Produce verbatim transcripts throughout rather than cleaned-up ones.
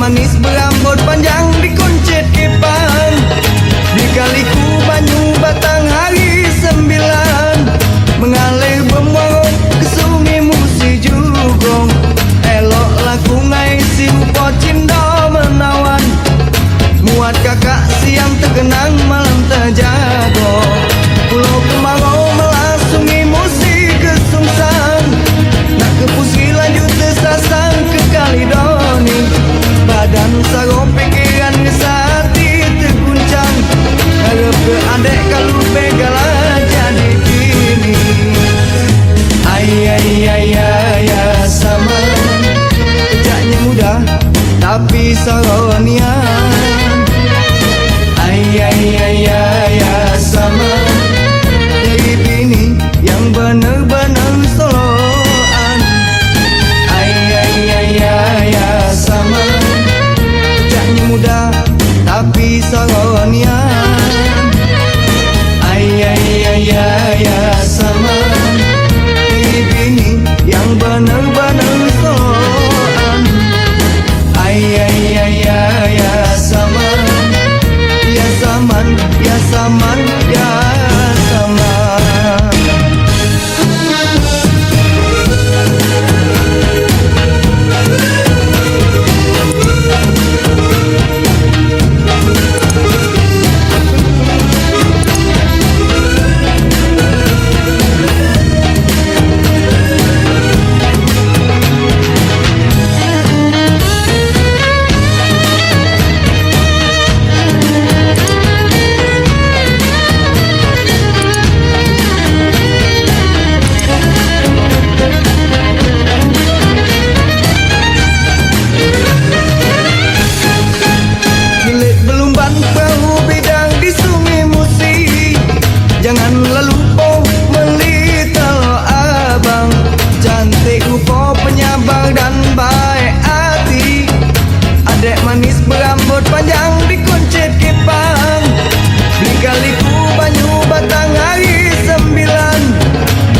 Manis berambut panjang dikuncit kipang, di kaliku banyu batang hari sembilan, mengalir bemuara ke sungai Musi Jugong, elok laku ngai si rupa cinta menawan, muat kakak siang terkenang malam terjago, pulau kemarau melas sungai Musi ke sungsang, nak ke Pusri lanjut tesasang ke Kaledoni. Badan saro pikiran ngesati teguncang. Ngarep ke adek kalu begala jadi bini. Ai ai ai ai ya sama. Caknye mudah tapi saro nian. Ai ai ai ai ya sama. Jadi bini yang bener-bener soloan. Ai ai ai ai ya sama. Caknye mudah tapi saro nian. Ai ai ai ai ya sama. Bini yang bener-bener soloan. Ai ai ai ai ya sama. Ya saman, ya saman, ya saman. Milik belumban perahu bidang di Sungai Musi. Jangan lalu po meli telok abang. Cantik rupo penyabar dan baik ati. Adek manis berambut panjang dikuncit kipang. Beli kaliku banyu batang hari sembilan.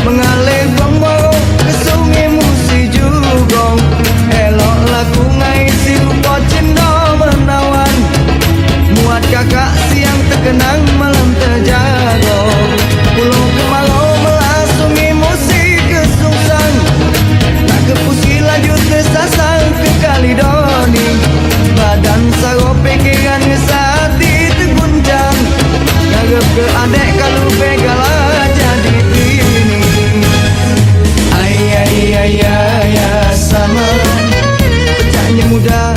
Mengalir buang borok ke sungai Musi Jugong. Elok laku ngai si rupo cinta menawan. Muat kakak siang terkenang malam terjago. Pulau kemarau melas sungai Musi ke sungsang. Nak ke Pusri lanjut ke sasang ke Kaledoni. Badan saro pikiran ngesati teguncang. Ngarep ke adek kalu begala jadi bini. Ai ai ai ai ya sama. Pecaknye mudah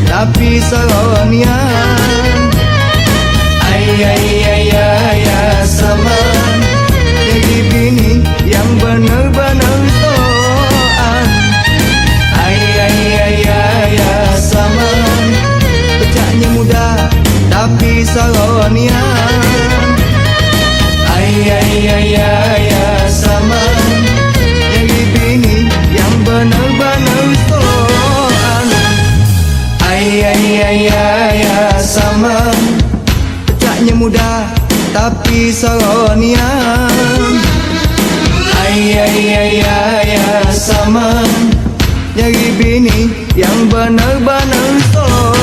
tapi saro nian. Ai ai ai ai ya sama. Jadi bini yang bener-bener soloan. Ai ai ai ai ya sama. Pecaknye mudah tapi saro nian. Ai ai ai ai ya sama. Nyari bini yang bener-bener soloan. Ai ai ai ai ya sama. Pecaknye mudah tapi saro nian. Ai ai ai ai ya sama. Nyari bini yang bener-bener soloan.